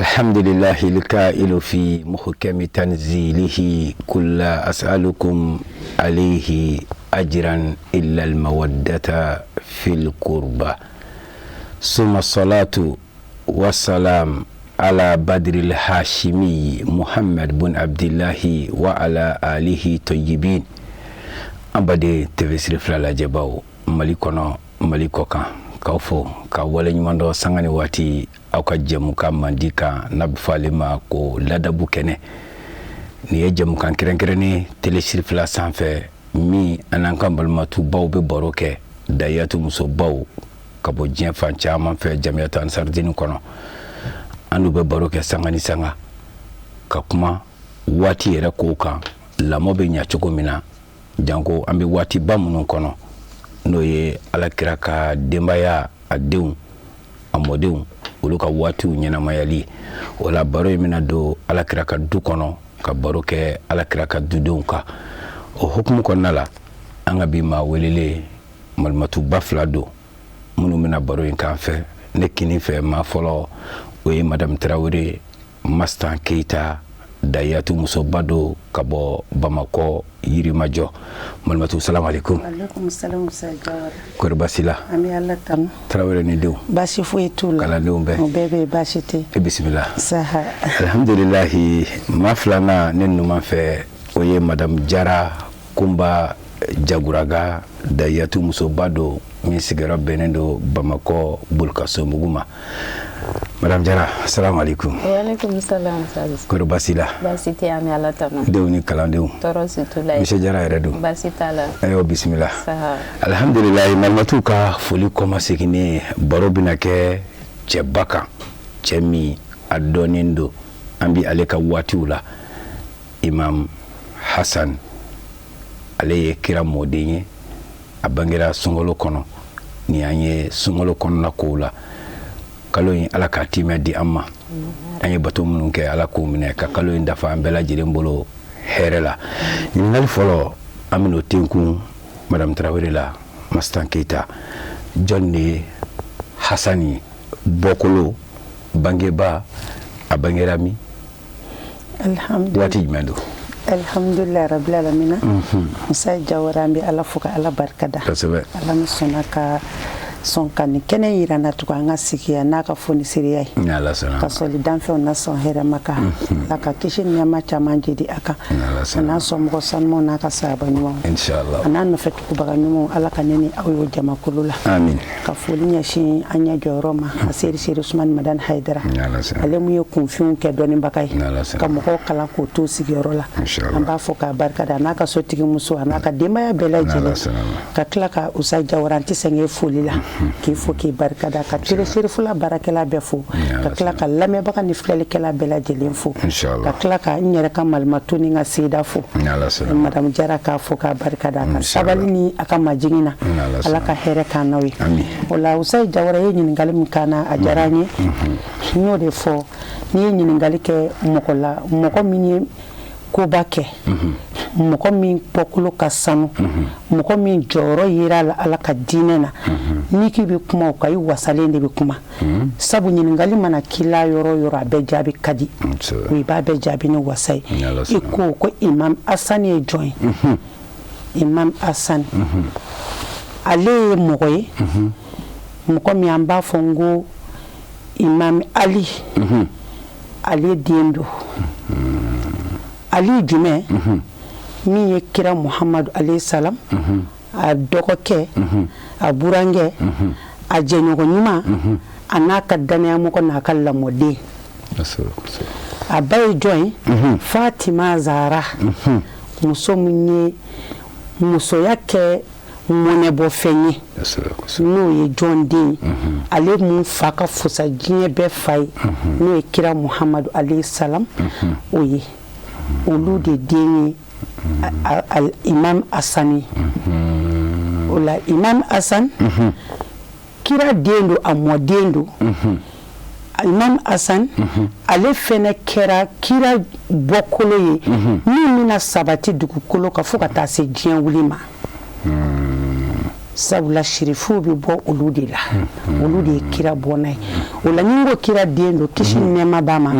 الحمد لله الكائل في محكم تنزيله قل لا أسألكم عليه أجرا إلا المودة في القربى ثم الصلاة والسلام على بدر الهاشمي محمد بن عبد الله وعلى آله طيبين an baden TV Sirifila lajɛbaw Mali kɔnɔ Mali kɔ kan k'aw fo ka waleɲuman dɔn sanga ni waati aw ka jɛmukan mandi kan n'a bɛ fɔ ale ma ko ladabu kɛnɛ nin ye jɛmukan kɛrɛnkɛrɛnnen tele Sirifila sanfɛ min an n'an ka balimatubaw bɛ baro kɛ dayatu musobaw ka bɔ diɲɛ fan caman fɛ jamiyatu ansardini kɔnɔ an n'u bɛ baro kɛ sanga ni sanga ka kuma waati yɛrɛ kow kan lamɔ bɛ ɲa cogo min na janko an bɛ waatiba minnu kɔnɔ n'o ye alakira ka denbaya a denw a mɔdenw olu ka waatiw ɲɛnamayali o la baro in bɛna don alakira ka du kɔnɔ ka baro kɛ alakira ka dudenw kan o hukumu kɔnɔna la an ka bi maa welelen malimatuba fila don minnu bɛna baro in k'an fɛ ne kinin fɛ maa fɔlɔ o ye madamu tarawele Mastan Keyita dayatu musoba don ka bɔ Bamakɔ Yirimajɔ malimatu salamu aleykum. Aleykum salam Musa Jawara. Kɔri baasi la? An bɛ Ala tanu. Tarawele ni denw. Baasi foyi t'u la. Kalandenw bɛɛ. U bɛɛ bɛ yen baasi tɛ. E bisimila. Saha. Alhamdulilahi maa filanan ne numan fɛ o ye madamu Jara Kunba Jaguraga dayatu musoba don min sigiyɔrɔ bɛnnen don Bamakɔ Bulukasobugu ma. Madame Jara salamu aleykum. Waaleykum salam Ustaz. Kɔri baasi la? Baasi tɛ an bɛ Ala tanu. Denw ni kalandenw. Tɔɔrɔ si t'u la. Monsieur Jara yɛrɛ dun? Baasi t'a la. Ayiwa bisimila. Saha. Alhamdulilayi malimatuw ka foli kɔmaseginnen baro bɛna kɛ cɛba kan cɛ min a dɔnnen don an bi ale ka waatiw la imam Hasan ale ye kira mɔden ye a bangera sunkalo kɔnɔ ni an ye sunkalo kɔnɔna kow la kalo in ala k'a timɛ di an ma an ye bato minnu kɛ ala k'o minɛ ka kalo in dafa an bɛɛ lajɛlen bolo hɛrɛ la ɲininkali fɔlɔ an bɛn'o tenkun madame tarawele la Mastan Keyita jɔn de ye Hasan ye bɔkolo bangeba a bangera min waati jumɛn don alhamdulilayi rabil alamina Musa Jawara an bɛ Ala fo ka Ala barika da kosɛbɛ Ala min sɔnna ka sɔn ka nin kɛnɛ yira an na tugun an ka sigi yan n'a ka fonisereya ye ni Ala sɔnna ka sɔli danfɛnw na sɔn hɛrɛma kan Ala ka kisi ni nɛɛma caman jidi a kan Ni Ala a sɔnna n'a somɔgɔ sanumaw n'a ka sahaba ɲumanw inshallah a n'a nɔfɛ tugubaga ɲumanw Ala ka ne ni aw y'o jamakulu la amin ka foli ɲɛsin an ɲɛ jɔyɔrɔ ma a seri seri Usumani Madani Hayidara ale mun ye kunfinw kɛ dɔnnibaga ye ka mɔgɔw kalan k'u to sigiyɔrɔ la an b'a fɔ k'a barika da a n'a ka sotigi muso a n'a ka denbaya bɛɛ lajɛlen ka tila ka Usa Jawara an tɛ sɛgɛn foli la k'i fo k'i barika da ka tele Serifula baarakɛla bɛɛ fo ka tila ka lamɛnbaga ni filɛlikɛla bɛɛ lajɛlen fo ka tila ka n yɛrɛ ka malimatu ni ka seyida fo madame Jara k'a fo k'a barika da a ka sabali ni a ka majigin na Ala ka hɛrɛ k'an n'aw ye o la Usayi Jawara ye ɲininkali min k'an na a diyara n ye n y'o de fɔ n'i ye ɲininkali kɛ mɔgɔ la mɔgɔ min ye koba kɛ mɔgɔ min bɔkolo ka sanu mɔgɔ min jɔyɔrɔ yera a la Ala ka diinɛ na n'i k'i bɛ kuma o kan i wasalen de bɛ kuma sabu ɲininkali mana k'i la yɔrɔ yɔrɔ a bɛɛ jaabi ka di o i b'a bɛɛ jaabi ni wasa ye i ko ko Imam Asani ye jɔn ye Imam Asani ale ye mɔgɔ ye mɔgɔ min an b'a fɔ n ko Imam Ali ale den don Ali jumɛn min ye kira Muhamadu alayhi salam a dɔgɔkɛ a burankɛ a jɛɲɔgɔn ɲuman a n'a ka dannayamɔgɔ n'a ka lamɔden a ba ye jɔn ye Fatima Zara muso min ye musoya kɛ mɔnɛbɔfɛn ye n'o ye jɔn den ye ale mun fa ka fusa diɲɛ bɛɛ fa ye n'o ye kira Muhamadu alayhi salam o ye olu de den ye Imam Asani o la Imam Asan kira den don a mɔden don Imam Asan ale fɛnɛ kɛra kira bɔkolo ye min bɛna sabati dugukolo kan fo ka taa se diɲɛ wuli ma sabula sirifuw bɛ bɔ olu de la olu de ye kira bɔnna ye O la ni n ko kira den don, kisi ni nɛɛma b'a ma,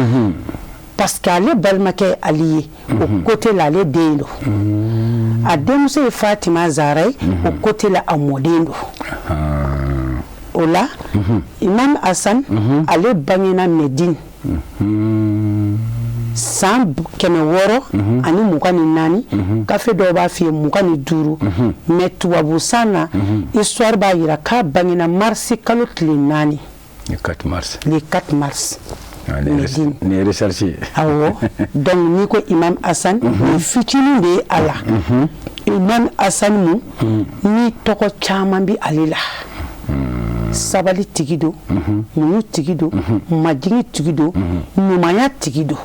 parce que ale balimakɛ Ali ye, o côté la ale den don. A denmuso ye Fatima Zara ye, o côté la a mɔden don. O la Imam Hassan, ale bangena Medine san 624. Gafe dɔw b'a f'i ye 25, mais tubabu san na, histoire b'a yira k'a bangena marisi kalo tile 4. Le 4 mars. Le 4 mars. Ah, nin ye recherche ye. Awɔ. Donc n'i ko Imam Hassan, nin fitinin de ye a la. Imam Hassan mun ni tɔgɔ caman bi ale la, sabali tigi don, muɲu tigi don, majigi tigi don, ɲumanya tigi don.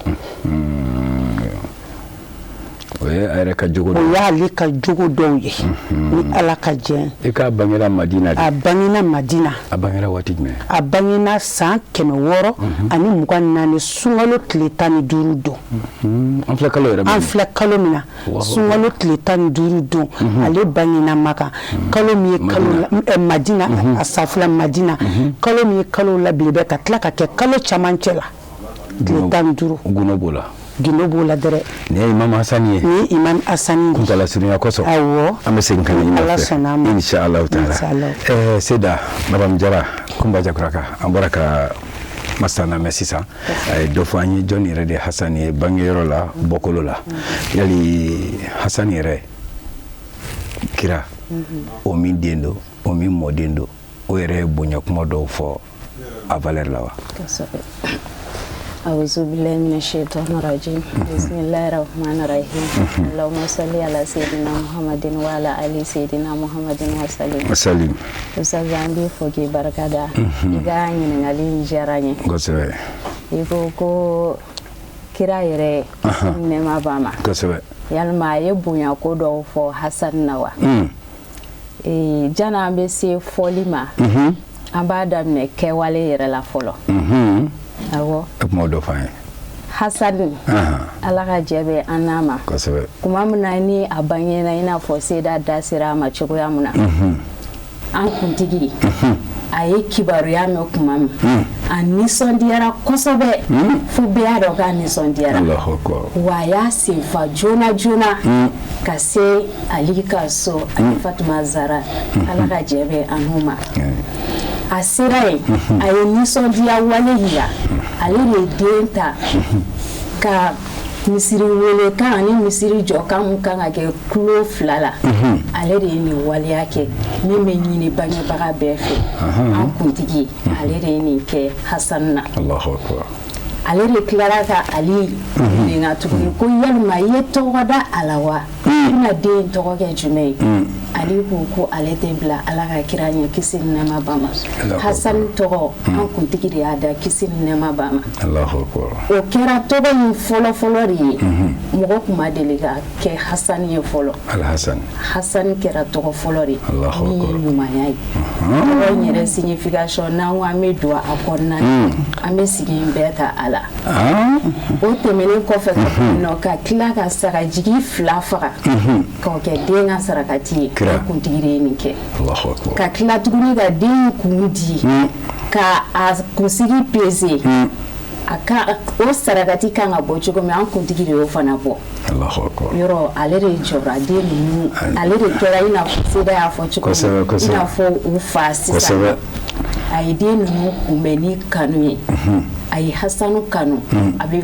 O ye a yɛrɛ ka jogo. O y'ale ka jogo dɔw ye, ni Ala ka jɛn. I k'a bangera Madina de? A bangena Madina. A bangera waati jumɛn? A bangena san 624, sunkalo tile 15 don. An filɛ kalo yɛrɛ min An filɛ kalo min na, sunkalo tile 15 don. Ale bangena Maka, kalo min ye kalo Madina, a safila Madina, kalo min ye kalo la belebele, ka tila ka kɛ kalo camancɛ la, tile 15. Gundo b'o la. Gindo b'o la dɛrɛ. Nin ye Imam Hassan ye. Nin ye Imam Hassan ye. Kuntala surunya kosɔn. Awɔ. An bɛ segin ka na i nɔfɛ. Ala sɔnna a ma. Inshallah taala. Inshallah. Seda, Madame Jara Kunba Jakuraka, an bɔra ka masa lamɛn sisan. A ye dɔ fɔ an ye, jɔn yɛrɛ de Hassan ye, bangeyɔrɔ la, bɔkolo la. Yali Hassan yɛrɛ, kira o min den don, o min mɔden don, o yɛrɛ ye bonya kuma dɔw fɔ a valeur la wa? Kosɛbɛ. أعوذ بالله من الشيطان الرجيم، بسم الله الرحمن الرحيم، اللهم صل على سيدنا محمد وعلى آل سيدنا محمد وسلم. Wasalim. Ustaz, an b'i fo k'i barika da. I ka ɲininkali in diyara n ye. I ko ko kira yɛrɛ, kisi ni nɛɛma b'a ma, yalima a ye bonya ko dɔw fɔ Hassan na wa? Janni an bɛ se fɔli ma, an b'a daminɛ kɛwale yɛrɛ la fɔlɔ. Awɔ. E kuma dɔ fɔ an ye. Hassan, Ala ka jɛ bɛ an n'a ma. Kuma min na ni a bangena, i n'a fɔ Seda da sera a ma cogoya min na, an kuntigi a ye kibaruya mɛn kuma min, a nisɔndiyara kosɛbɛ, fo bɛɛ y'a dɔn k'a nisɔndiyara. Allahu akbar. Wa a y'a senfa joona joona ka se Ali ka so, ani Fatuma Zara, Ala ka jɛ bɛ an n'u ma. A sera yen, a ye nisɔndiya wale yira. Ale de ye den ta ka misiri welekan ani misiri jɔkan mun kan ka kɛ kulo fila la, ale de ye nin waleya kɛ min bɛ ɲini bangebaga bɛɛ fɛ. An kuntigi, ale de ye nin kɛ Hassan na. Allahu akbar. Ale de tilara ka Ali ɲininka tuguni ko yalima i ye tɔgɔ da a la wa? I bɛna den in tɔgɔ kɛ jumɛn ye? Ali ko ko ale tɛ bila Ala ka kira ɲɛ, kisi ni nɛɛma b'a ma. Hassan tɔgɔ, an kuntigi de y'a da, kisi ni nɛɛma b'a ma. Allahu akbar. O kɛra tɔgɔ in fɔlɔ fɔlɔ de ye. Mɔgɔ tun ma deli ka kɛ Hassan ye fɔlɔ. Al-Hassan. Hassan kɛra tɔgɔ fɔlɔ de ye. Allahu Min ye akbar. ɲumanya ye. Tɔgɔ in yɛrɛ signification, n'an ko an bɛ don a kɔnɔna na, an bɛ sigi in bɛɛ ta a la. O tɛmɛnen kɔfɛ, ka bɔ yen nɔ, ka tila ka sagajigi fila faga k'o kɛ den ka sarakati ye. Kira. An kuntigi de ye nin kɛ. Allahu akbar. Ka tila tuguni ka den kun di, ka a kunsigi pese, a ka o sarakati kan ka bɔ cogo min, an kuntigi de y'o fana bɔ. Allahu akbar. Yɔrɔ ale de jɔra den ninnu, ale de kɛra i n'a fɔ Seda y'a fɔ cogo min, i n'a fɔ u fa sisan. A ye den ninnu kunbɛn ni kanu ye. A ye Hasanu kanu. A bɛ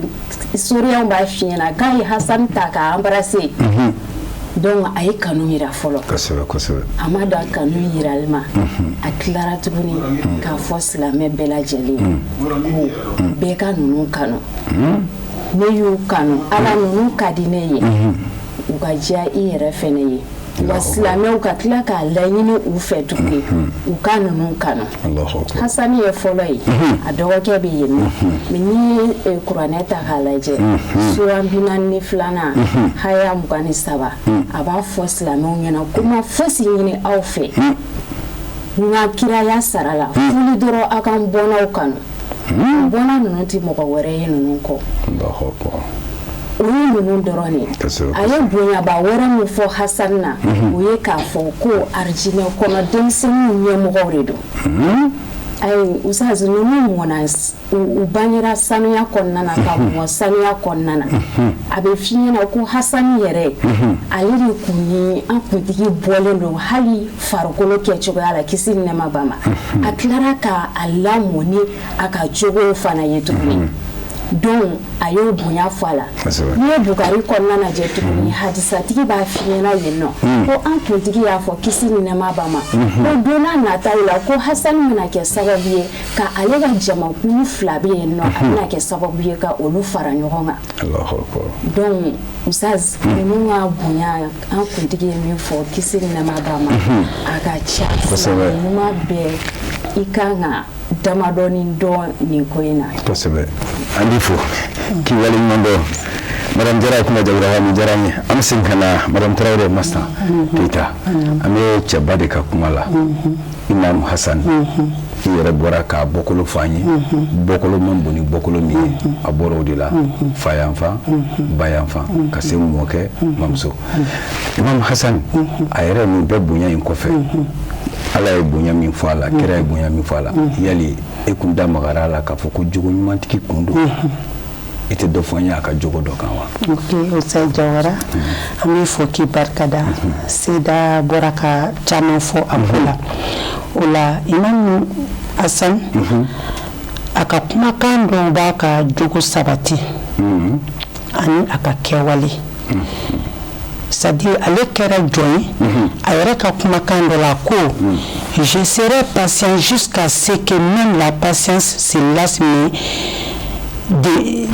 historienw b'a f'i ɲɛna k'a ye Hassan ta k'a embrasser. Donc a ye kanu yira fɔlɔ. Kosɛbɛ kosɛbɛ. A ma dan kanu yirali ma, a tilara tuguni k'a fɔ silamɛ bɛɛ lajɛlen ko bɛɛ ka ninnu kanu. Ne y'u kanu, Ala ninnu ka di ne ye, u ka diya i yɛrɛ fɛnɛ ye. Wa silamɛw ka tila k'a laɲini u fɛ tuguni u ka ninnu kanu. Allahu akbar. Hasani ye fɔlɔ ye, a dɔgɔkɛ bɛ yen nɔ. Mais n'i ye kuranɛ ta k'a lajɛ, suran 42nan, haya 23, a b'a fɔ silamɛw ɲɛna ko ma fosi ɲini aw fɛ n ka kiraya sara la, foli dɔrɔn aw ka n bɔnnaw kanu. Bɔnna ninnu tɛ mɔgɔ wɛrɛ ye ninnu kɔ. Allahu akbar. O ye ninnu dɔrɔn de ye. A ye bonyaba wɛrɛ min fɔ Hassan na, o ye k'a fɔ ko arijinɛ kɔnɔ denmisɛnninw ɲɛmɔgɔw de don. Ayi, Ustaz, ninnu mɔna, u bangera sanuya kɔnɔna na, ka mɔ sanuya kɔnɔna na. A bɛ f'i ɲɛna ko Hasani yɛrɛ, ale de kun ni an kuntigi bɔlen don hali farikolo kɛcogoya la, kisi ni nɛɛma b'a ma. A tilara ka a lamɔ ni a ka jogow fana ye tuguni. Donc a y'o bonya fɔ a la. N'i ye Bukari kɔnɔna lajɛ tuguni, hadisatigi b'a f'i ɲɛna yen nɔ ko an kuntigi y'a fɔ, kisi ni nɛɛma b'a ma, ko don n'a nataw la, ko Hasani bɛna kɛ sababu ye ka ale ka jamakulu fila bɛ yen nɔ, a bɛna kɛ sababu ye ka olu fara ɲɔgɔn kan. Donc Ustaz, ninnu ka bonya, an kuntigi ye min fɔ, kisi ni nɛɛma b'a ma, a ka ca. Silamɛ ɲuman bɛɛ, i kan ka damadɔni dɔn nin ko in na. Kosɛbɛ, an b'i fo k'i waleɲuman dɔn. Madame Jara, kuma jabira min diyara n ye. An bɛ segin ka na Madame Tarawele Masa Keyita. An bɛ cɛba de ka kuma la, Imam Hasan. I yɛrɛ bɔra k'a bɔkolo fɔ an ye, bɔkolo man bon ni bɔkolo min ye, a bɔra o de la, fa yanfan, ba yanfan, ka se mɔkɛ mamuso. Imam Hasan a yɛrɛ, nin bɛɛ bonya in kɔfɛ, Ala ye bonya min fɔ a la, kira ye bonya min fɔ a la, yali e kun da magara a la k'a fɔ ko jogo ɲumantigi kun don? I tɛ dɔ fɔ an ye a ka jogo dɔ kan wa? Ok, Ustaz Jawara, an b'i fo k'i barikada. Seda bɔra ka caman fɔ a ko la. O la, Imam Hasan, a ka kumakan dɔw b'a ka jogo sabati ani a ka kɛwale, c'est-à-dire ale kɛra jɔn ye. A yɛrɛ ka kumakan dɔ la ko: "Je serai patient jusqu'à ce que même la patience se lasse, mais de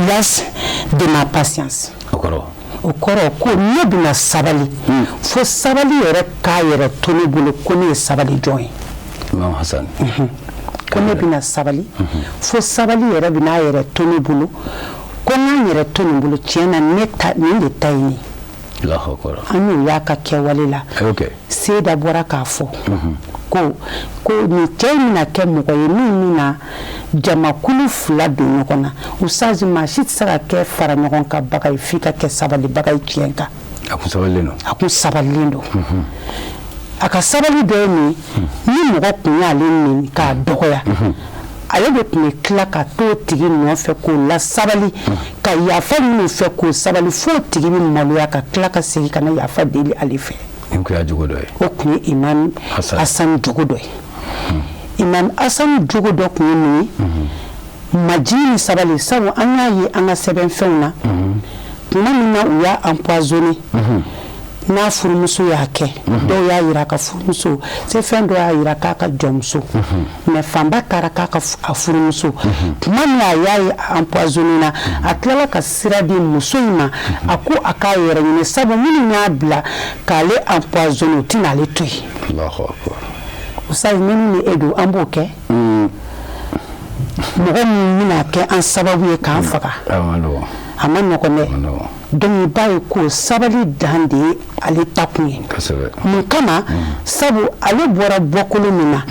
lasse de ma patience." O kɔrɔ? O kɔrɔ ko ne bɛna sabali fo sabali yɛrɛ k'a yɛrɛ to ne bolo, ko ne ye sabali jɔn ye. Imam Hasan. Ko ne bɛna sabali fo sabali yɛrɛ bɛna a yɛrɛ to ne bolo, ko n k'an yɛrɛ to nin bolo, tiɲɛ na, ne ta nin de ta ye nin. Allahu akbar. An y'o y'a ka kɛwale la. A y'o kɛ. Seda bɔra k'a fɔ ko nin cɛ in bɛna kɛ mɔgɔ ye min bɛna jamakulu fila don ɲɔgɔn na. Ustaz, maa si tɛ se ka kɛ fara ɲɔgɔn kan baga ye f'i ka kɛ sabalibaga ye tiɲɛ kan. A kun sabalilen don. A kun sabalilen don. A ka sabali dɔ ye nin ye: ni mɔgɔ kun y'ale neni k'a dɔgɔya, ale de tun bɛ tila ka t'o tigi nɔfɛ k'o la sabali, ka yafa minnu fɛ k'o sabali, f'o tigi bɛ maloya ka tila ka segin ka na yafa deli ale fɛ. Nin kun y'a jogo dɔ ye. O tun ye Imam Hasan. Hasan jogo dɔ ye. Imam Hasan jogo dɔ tun ye mun ye? Majigi ni sabali. Sabu an y'a ye an ka sɛbɛnfɛnw na, tuma min na u y'a empoisonné, n'a furumuso y'a kɛ, dɔw y'a yira ka furumuso se, fɛn dɔ y'a yira k'a ka jɔnmuso, mais fanba taara k'a ka a furumuso. Tuma min a y'a ye empoisonné na, a tilala ka sira di muso in ma, a ko a k'a yɛrɛ ɲini, sabu minnu y'a bila k'ale empoisonné, u tɛna ale to yen. Allahu akbar. Ustaz, minnu ni e don, an b'o kɛ? Mɔgɔ min bɛna kɛ an sababu ye k'an faga, A ma nɔgɔn. a ma nɔgɔn dɛ. A ma nɔgɔn. Donc i b'a ye ko sabali dan de ye ale ta kun ye. Mun kama? Sabu ale bɔra bɔkolo min na,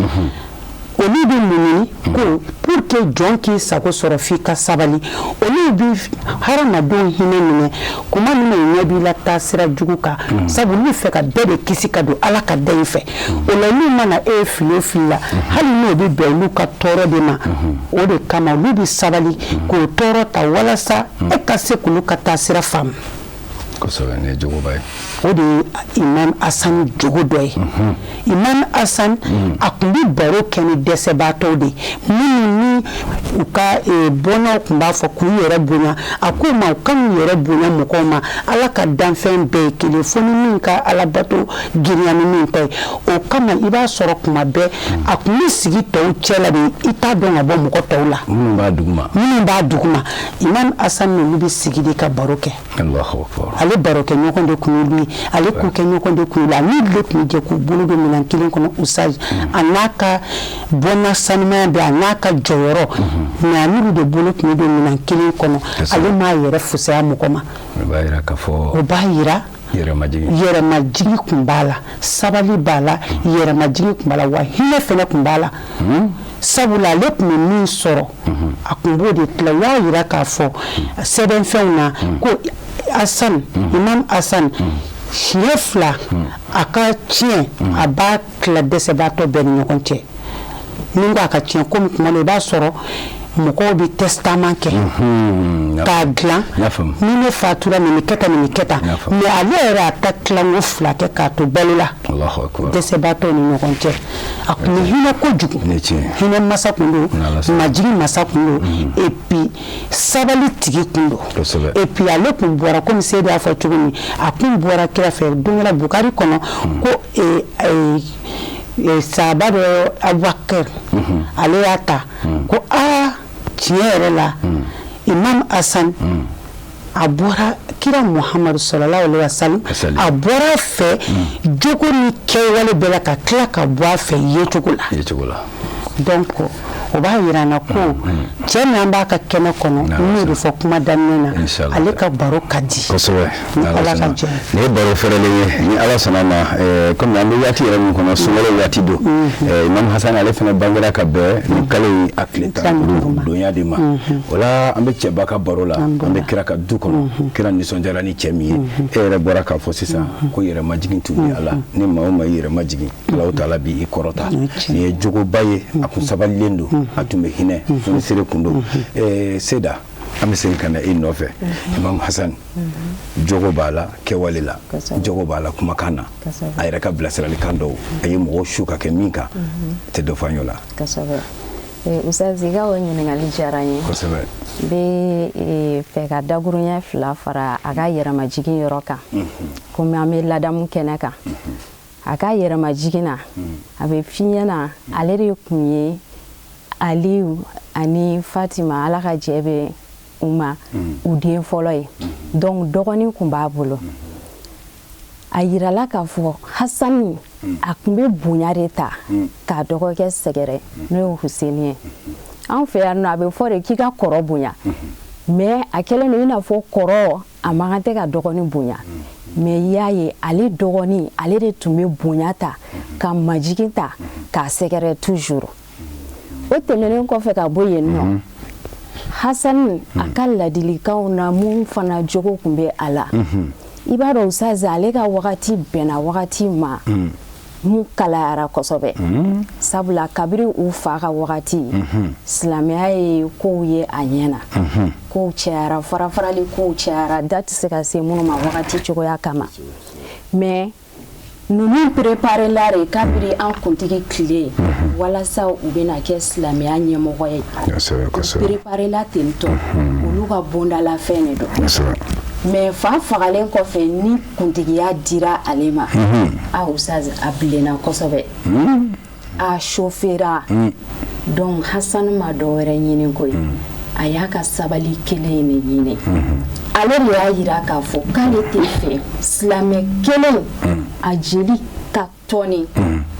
olu bɛ mun ɲini? Ko pour que jɔn k'i sago sɔrɔ, f'i ka sabali. Olu bɛ hadamadenw hinɛ minɛ kuma min na, u ɲɛ b'i la taasira jugu kan, sabu olu bɛ fɛ ka bɛɛ de kisi ka don Ala ka da in fɛ. O la, olu mana e ye fili o fili la, hali n'o bɛ bɛn olu ka tɔɔrɔ de ma, o de kama olu bɛ sabali k'o tɔɔrɔ ta walasa e ka se k'olu ka taasira faamu. Kosɛbɛ, nin ye jogoba ye. O de ye Imam Hasan jogo dɔ ye. Imam Hasan, a tun bɛ baro kɛ ni dɛsɛbaatɔw de ye, minnu ni u ka bɔnnaw tun b'a fɔ k'u yɛrɛ bonya. A k'u ma u kan'u yɛrɛ bonya mɔgɔw ma, Ala ka danfɛn bɛɛ ye kelen, fo ni min ka alabato girinya ni min ta ye. O kama, i b'a sɔrɔ kuma bɛɛ a tun bɛ sigi tɔw cɛ la de, i t'a dɔn ka bɔ mɔgɔ tɔw la. Minnu b'a duguma. Minnu b'a duguma, Imam Hasan n'olu bɛ sigi de ka baro kɛ. Allahu akbar. Ale barokɛ ɲɔgɔn de kun y'olu ye, ale kokɛ ɲɔgɔn de kun y'olu ye, a n'olu de tun bɛ jɛ k'u bolo don minɛn kelen kɔnɔ. Ustaz, a n'a ka bɔnna sanumaya bɛɛ, a n'a ka jɔyɔrɔ, mais a n'olu de bolo tun bɛ don minɛn kelen kɔnɔ. Ale m'a yɛrɛ fusaya mɔgɔ ma. O b'a yira k'a fɔ O b'a yira yɛrɛmajigin. Yɛrɛmajigi kun b'a la, sabali b'a la, yɛrɛmajigi kun b'a la, wa hinɛ fɛnɛ kun b'a la, sabula ale tun bɛ min sɔrɔ, a tun b'o de tila. U y'a yira k'a fɔ sɛbɛnfɛnw na ko Hasan, Imam Hasan, siɲɛ fila a ka tiɲɛ, a b'a tila dɛsɛbaatɔ bɛɛ ni ɲɔgɔn cɛ. Ni ko a ka tiɲɛ, komi kuma dɔ i b'a sɔrɔ mɔgɔw bɛ testament kɛ k'a dilan, ni ne fatura nin bɛ kɛ tan, nin bɛ kɛ tan, mais ale yɛrɛ a ta tilanko fila kɛ k'a to balo la dɛsɛbaatɔw ni ɲɔgɔn cɛ. A tun bɛ hinɛ kojugu, hinɛ masa tun don, majigin masa tun don, et puis sabali tigi tun don. Et puis ale tun bɔra, komi Seyidu y'a fɔ cogo min, a tun bɔra kira fɛ don dɔ la Bukari kɔnɔ, ko sahaba dɔ Abubakar, ale y'a ta ko aa, tiɲɛ yɛrɛ la, Imam Hasan a bɔra kira Muhamadu sallallahu alaihi wasallam, a bɔra a fɛ jogo ni kɛwale bɛɛ la, ka tila ka bɔ a fɛ yecogo la. Donc o b'a yira an na ko cɛ min an b'a ka kɛnɛ kɔnɔ, n y'o de fɔ kuma daminɛ na, ale ka baro ka di. Kosɛbɛ, ni Ala ka jɛ. Nin ye baro fɛrɛlen ye, ni Ala sɔnna ma. Komi an bɛ waati yɛrɛ min kɔnɔ, sunkalo waati don, Imam Hasan ale fana bangera ka bɛn nin kalo in a tile 15 donya de ma. O la an bɛ cɛba ka baro la, an bɛ kira ka du kɔnɔ, kira nisɔndiyara ni cɛ min ye. E yɛrɛ bɔra k'a fɔ sisan ko yɛrɛmajigin tun bɛ a la. Ni maa o maa i yɛrɛ majigin, Alahu taala b'i kɔrɔta. Nin ye jogoba ye, a kun sabalilen don, a tun bɛ hinɛ, fonisere kun don. Seda, an bɛ segin ka na e nɔfɛ. Imam Hasan jogo b'a la kɛwale la, jogo b'a la kumakan na, a yɛrɛ ka bilasiralikan dɔw a ye mɔgɔw su ka kɛ min kan, tɛ dɔ fɔ an y'o la. Kosɛbɛ, Ustaz, i ka o ɲininkali diyara n ye. Kosɛbɛ. N bɛ fɛ ka dakuruɲɛ fila fara a ka yɛrɛmajigin yɔrɔ kan, komi an bɛ ladamu kɛnɛ kan. A ka yɛrɛmajigin na, a bɛ f'i ɲɛna ale de tun ye Aliyu ani Fatima, Ala ka jɛ bɛ u ma, u den fɔlɔ ye. Donc dɔgɔnin tun b'a bolo. A yirala k'a fɔ Hasani a tun bɛ bonya de ta k'a dɔgɔkɛ sɛgɛrɛ, n'o ye Huseni ye. Anw fɛ yan nɔ, a bɛ fɔ de k'i ka kɔrɔ bonya, mais a kɛlen don i n'a fɔ kɔrɔ a man kan tɛ ka dɔgɔnin bonya. Mais i y'a ye, ale dɔgɔnin, ale de tun bɛ bonya ta ka majigin ta k'a sɛgɛrɛ toujours. O tɛmɛnen kɔfɛ ka bɔ yen nɔ, Hasani a ka ladilikanw na, mun fana jogo tun bɛ a la, i b'a dɔn Ustaz, ale ka wagati bɛnna wagati ma mun kalayara kosɛbɛ, sabula kabiri u fa ka wagati, silamɛya ye kow ye a ɲɛ na, kow cayara, farafarali kow cayara, da tɛ se ka se minnu ma wagati cogoya kama. Mais ninnu préparé la de kabiri an kuntigi tile walasa u bɛna kɛ silamɛya ɲɛmɔgɔ ye. Préparé la ten tɔ, olu ka bondala fɛn de don. Mais fa fagalen kɔfɛ, ni kuntigiya dira ale ma, a Ustaz, a bilenna kosɛbɛ, a chauffera. Donc Hassan ma dɔ wɛrɛ ɲini koyi, a y'a ka sabali kelen in de ɲini. Ale de y'a yira k'a fɔ k'ale tɛ fɛ silamɛ kelen a jeli ka tɔni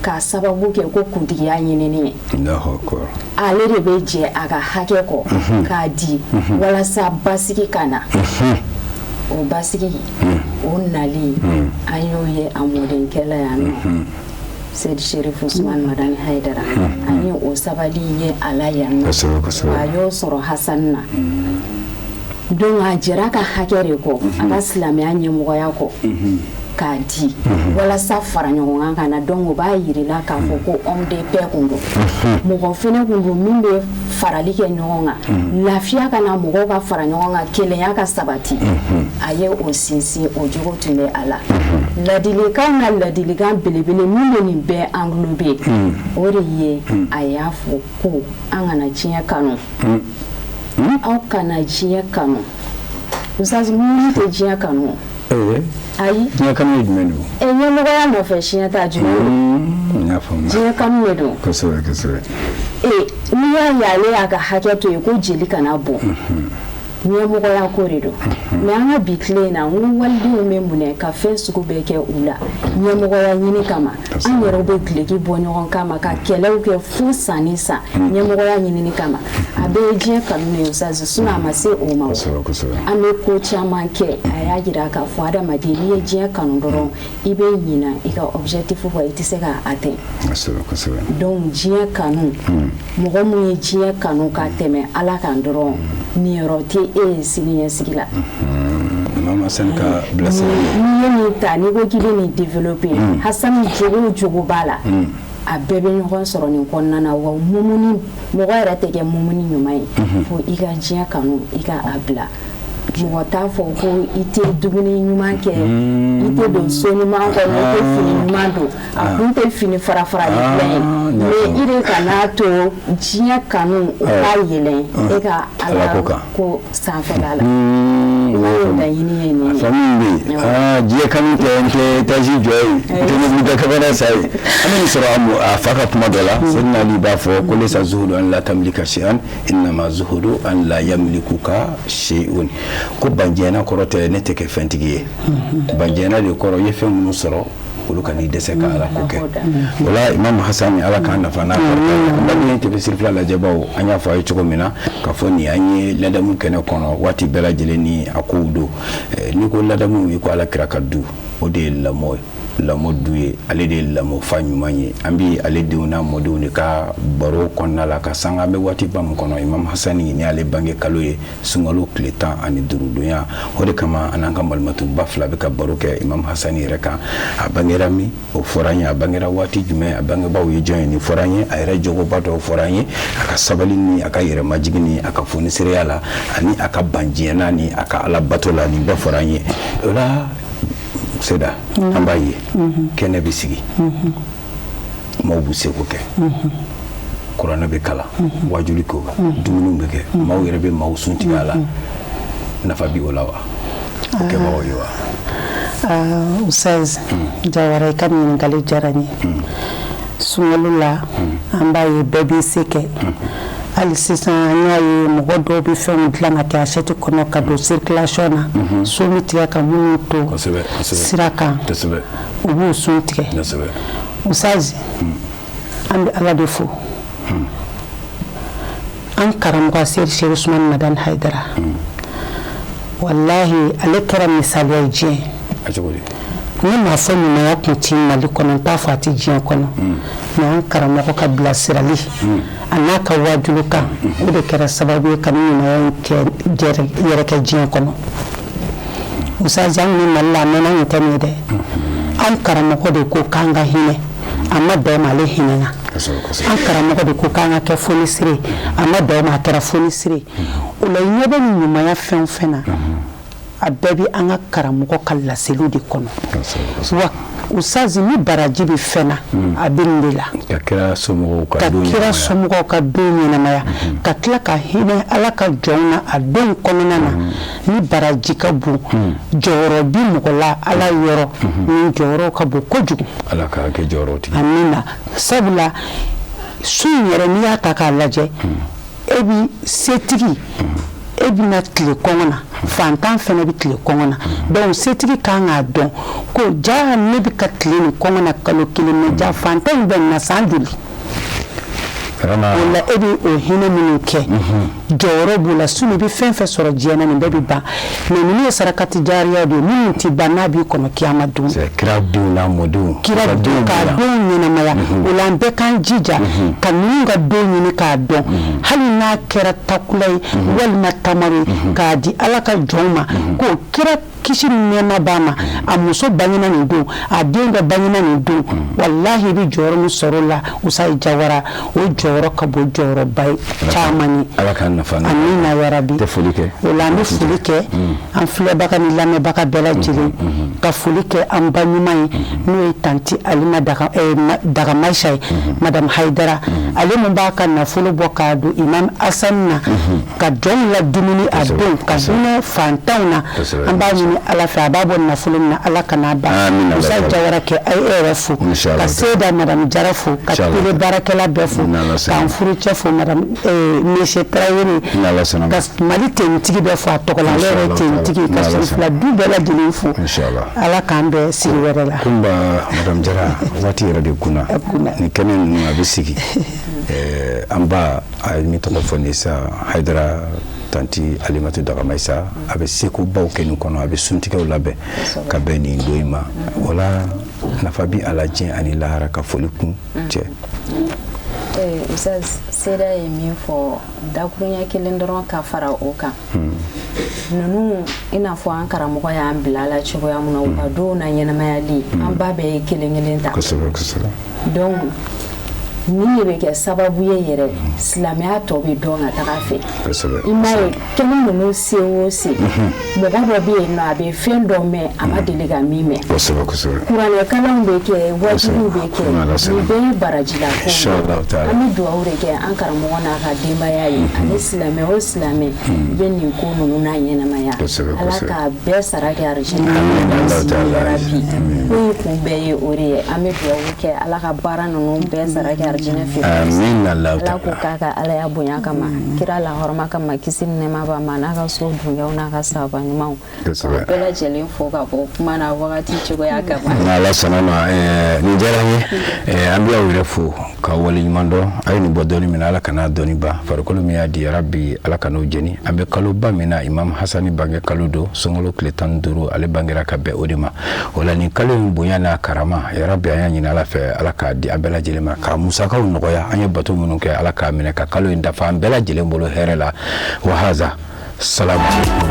k'a sababu kɛ ko kuntigiya ɲinini ye. Ale de bɛ jɛ a ka hakɛ kɔ k'a di walasa basigi ka na. O basigi o nali, an y'o ye a mɔdenkɛla yan nɔ, Seyidi Sherif Usman Madani Hayidara, an ye o sabali ye a la yan nɔ, a y'o sɔrɔ Hasani na. Donc a jɛra ka hakɛ de kɔ, a ka silamɛya ɲɛmɔgɔya kɔ k'a di walasa fara ɲɔgɔn kan ka na. Donc o b'a yirila k'a fɔ ko homme de paix kun don, mɔgɔ fɛnɛ kun don min bɛ farali kɛ ɲɔgɔn kan, lafiya ka na, mɔgɔw ka fara ɲɔgɔn kan, kelenya ka sabati. A ye o sinsin, o jogo tun bɛ a la. Ladilikan na, ladilikan belebele min bɛ nin bɛɛ englober, o de ye a y'a fɔ ko an kana diɲɛ kanu, aw kana diɲɛ kanu. Ustaz, mun tɛ diɲɛ kanu? Ayi, diɲɛ kanu ye jumɛn don? Ɲɛmɔgɔya nɔfɛ siɲɛ ta jumɛn don? N y'a faamu. Diɲɛ kanu de don. Kosɛbɛ, kosɛbɛ. N'i y'a ye ale y'a ka hakɛ to yen ko jeli kana bɔn, ɲɛmɔgɔya ko de don. Mais an ka bi tile in na, n ko walidenw bɛ minɛ ka fɛn sugu bɛɛ kɛ u la ɲɛmɔgɔya ɲini kama. An yɛrɛw bɛ duloki bɔ ɲɔgɔn kama ka kɛlɛw kɛ fo san ni san ɲɛmɔgɔya ɲinini kama. A bɛɛ ye diɲɛ kanu de ye Ustaz, sinon a ma se o ma. An bɛ ko caman kɛ. A y'a jira k'a fɔ adamaden, n'i ye diɲɛ kanu dɔrɔn, i bɛ ɲina i ka objectif kɔ, i tɛ se k'a atteindre. Donc diɲɛ kanu, mɔgɔ min ye diɲɛ kanu ka tɛmɛ Ala kan dɔrɔn, niyɔrɔ tɛ e ye sini ɲɛsigi la. Imam Hassan ka bilasirali. N'i ye nin ta, n'i ko k'i bɛ nin développer, Hassan jogo o jogo b'a la. A bɛɛ bɛ ɲɔgɔn sɔrɔ nin kɔnɔna na. Wa mumuni, mɔgɔ yɛrɛ tɛ kɛ mumuni ɲuman ye fo i ka diɲɛ kanu, i ka a bila. Mɔgɔ t'a fɔ ko i tɛ dumuni ɲuman kɛ, i tɛ don so ɲuman kɔnɔ, i tɛ fini ɲuman don. A kun tɛ fini fara farali dilan ye, mais i de kan'a to diɲɛ kanu o ka yɛlɛn e ka Ala ko sanfɛla la. O laɲini ye nin ye. Faamu bɛ yen. Aa, diɲɛ kanu tɛ n tɛ étage jɔ ye, n tɛ mobili dakabana sa ye. An bɛ nin sɔrɔ a fa ka kuma dɔ la. Seydina Ali b'a fɔ ko laysa zuhudu an la tamlika shay'an, innama zuhudu an la yamlikuka shay'un. Ko banjɛna kɔrɔ tɛ ne tɛ kɛ fɛntigi ye. Banjɛna de kɔrɔ, i ye fɛn minnu sɔrɔ, olu ka n'i dɛsɛ ka Ala ko kɛ. O la, Imam Hasani, Ala k'an nafa n'a barika ye. An baden TV Sirifila lajɛbaw, an y'a fɔ a ye cogo min na k'a fɔ nin an ye ladamu kɛnɛ kɔnɔ waati bɛɛ lajɛlen ni a kow don. N'i ko ladamu, i ko Ala kira ka du, o de ye lamɔ ye, lamɔ du ye, ale de ye lamɔ fa ɲuman ye. An bi ale denw n'a mɔdenw de ka baro kɔnɔna la ka sanga. An bɛ waati ba min kɔnɔ, Imam Hasani ni ale bange kalo ye sunkalo tile 15 donya. O de kama an n'an ka malimatuba fila bɛ ka baro kɛ Imam Hasani yɛrɛ kan. A bangera min, o fɔra an ye. A bangera waati jumɛn? A bangebaaw ye jɔn ye? Nin fɔra an ye. A yɛrɛ jogoba dɔw fɔra an ye, a ka sabali ni a ka yɛrɛmajigin ni a ka fonisereya la, ani a ka banjɛna ni a ka Ala bato la, nin bɛɛ fɔra an ye. O la, Seda, an b'a ye kɛnɛ bɛ sigi, maaw b'u seko kɛ, kuranɛ bɛ kalan, wajuli ko, dumuniw bɛ kɛ, maaw yɛrɛ bɛ maaw sun tigɛ a la. Nafa bi o la wa, o kɛbagaw ye wa? Ustaz Jawara, i ka ɲininkali diyara n ye. Sunkalo la, an b'a ye bɛɛ b'i se kɛ. Hali sisan, an y'a ye mɔgɔ dɔw bɛ fɛnw dilan ka kɛ assiette kɔnɔ ka don circulation na, sun bɛ tigɛ ka minnu to sira kan, u b'u sun tigɛ. Ustaz, an bɛ Ala de fo. An karamɔgɔ Seyidi Seku Usumani Madani Hayidara, walahi, ale kɛra misaliya ye diɲɛ. Ne m'a fɔ ɲumanya kun ti Mali kɔnɔ, n t'a fɔ a ti diɲɛ kɔnɔ, mais an karamɔgɔ ka bilasirali a n'a ka wajulukan, o de kɛra sababu ye ka ni ɲumanya in kɛ yɛrɛ kɛ diɲɛ kɔnɔ. Ustaz, an ni Mali la, a mɛnna, nin tɛ nin ye dɛ. An karamɔgɔ de ko k'an ka hinɛ, a ma bɛn ma, ale hinɛna. An karamɔgɔ de ko k'an ka kɛ fonisire, a ma bɛn ma, a kɛra fonisire. O la, i ɲɛ bɛ nin ɲumanya fɛn o fɛn na, a bɛɛ bɛ an ka karamɔgɔ ka laseliw de kɔnɔ. Wa Ustaz, ni baraji bɛ fɛn na, a bɛ nin de la. Ka kira somɔgɔw ka don kira somɔgɔw ka don ɲɛnamaya, ka tila ka hinɛ Ala ka jɔnw na a don kɔnɔna na, ni baraji ka bon, jɔyɔrɔ bi mɔgɔ la Ala yɔrɔ, ni jɔyɔrɔ ka bon kojugu. Ala k'a kɛ jɔyɔrɔ tigi. Amina. Sabula su in yɛrɛ, n'i y'a ta k'a lajɛ, e bi setigi, e bɛna tile kɔngɔ na, fantan fana bɛ tile kɔngɔ na. Donc setigi kan k'a dɔn ko ja ne bɛ ka tile nin kɔngɔ na kalo 1, mais ja fantan in bɛ na san joli? O la, e bɛ o hinɛ minnu kɛ, jɔyɔrɔ b'o la. Sini i bɛ fɛn fɛn sɔrɔ diɲɛ na, nin bɛɛ bɛ ban, mais ninnu ye sarakati jariya de ye minnu tɛ ban n'a b'i kɔnɔ kiyama don. Kira denw n'a mɔdenw. Kira denw k'a denw ɲɛnamaya. O la, an bɛɛ k'an jija ka ninnu ka don ɲini k'a dɔn, hali n'a kɛra takula ye walima tamaro ye, k'a di Ala ka jɔnw ma, ko kira kisi ni nɛɛma b'a ma, a muso bangena nin don, a den dɔ bangena nin don. Walahi, i bɛ jɔyɔrɔ min sɔrɔ o la, Usayi Jawara, o jɔyɔrɔ ka bon jɔyɔrɔba ye caman ye. Ala k'an nafa. Amina yarabi. Tɛ foli kɛ. O la, an bɛ foli kɛ an filɛbaga ni lamɛnbaga bɛɛ lajɛlen, ka foli kɛ an ba ɲuman ye, n'o ye tantie Alima Dagamayisa ye, madame Hayidara, ale mun b'a ka nafolo bɔ k'a don Imam Hasani na, ka jɔnw la dumuni a don, ka hinɛ fantanw na. An b'a ɲini Ala fɛ, a b'a bɔ nafolo min na, Ala kana ban. Musa Jawara, kɛ a e yɛrɛ fo, ka Seyida madame Jara fo, ka télé baarakɛla bɛɛ fo, k'an furucɛ fo, madame monsieur Tarawele, ka Mali tenitigi bɛɛ fo a tɔgɔ la, ale yɛrɛ tenitigi, ka Sirifila du bɛɛ lajɛlen fo. Ala k'an bɛn sigi wɛrɛ la. Kunba, madame Jara, waati yɛrɛ de kunna nin kɛnɛ ninnu a bɛ sigi. An ba, a ye min tɔgɔ fɔ nin ye sisan, Hayidara, tantie Alimatu Dagamayisa, a bɛ sekobaw kɛ nin kɔnɔ, a bɛ suntigɛw labɛn ka bɛn nin don in ma. O la, nafa bi a la diɲɛ ani lahara. Ka foli kun cɛ. Ustaz Seyida ye min fɔ, dakuruɲɛ kelen dɔrɔn ka fara o kan. Ninnu, i n'a fɔ an karamɔgɔ y'an bila la cogoya min na, u ka donw na ɲɛnamayali, an ba bɛɛ ye kelen kelen ta. Donc Nin de bɛ kɛ sababu ye yɛrɛ, silamɛya tɔ bɛ dɔn ka taga fɛ. I m'a ye, kɛnɛ ninnu se o se, mɔgɔ dɔ bɛ yen nɔ, a bɛ fɛn dɔ mɛn, a ma deli ka min mɛn. Kuranɛ kalanw bɛ kɛ, wajuliw bɛ kɛ, nin bɛɛ ye barajila ko ye. An bɛ dugawu de kɛ an karamɔgɔ n'a ka denbaya ye, ani silamɛ o silamɛ i bɛ nin ko ninnu n'a ɲɛnamaya, Ala k'a bɛɛ sara kɛ arijinɛ bi. Ko in kun bɛɛ ye o de ye. An bɛ dugawu kɛ, Ala ka baara ninnu bɛɛ sara kɛ arijinɛ fɛ. Ala ko k'a ka Alaya bonya kama, kira la hɔrɔma kama, kisi ni nɛɛma b'a ma, n'a ka so dungew n'a ka sahaba ɲumanw. Bɛɛ lajɛlen fo ka bɔ kuma na wagati cogoya kama. N'Ala sɔnna ma, nin diyara n ye. An bɛ aw yɛrɛ fo ka waleɲuman dɔn. A ye nin bɔ dɔɔni min na, Ala kana dɔɔni ban. Farikolo min y'a di, yarabi Ala ka n'o jeni. An bɛ kaloba min na, Imam Hasani bange kalo don, sunkalo tile 15, ale bangera ka bɛn o de ma. O la, nin kalo in bonya n'a karama, yarabi an y'a ɲini Ala fɛ, Ala k'a di an bɛɛ lajɛlen ma, ka musakaw nɔgɔya. An ye bato minnu kɛ, Ala k'a minɛ, ka kalo in dafa an bɛɛ lajɛlen bolo hɛrɛ la. Wahaza salamu alaikum.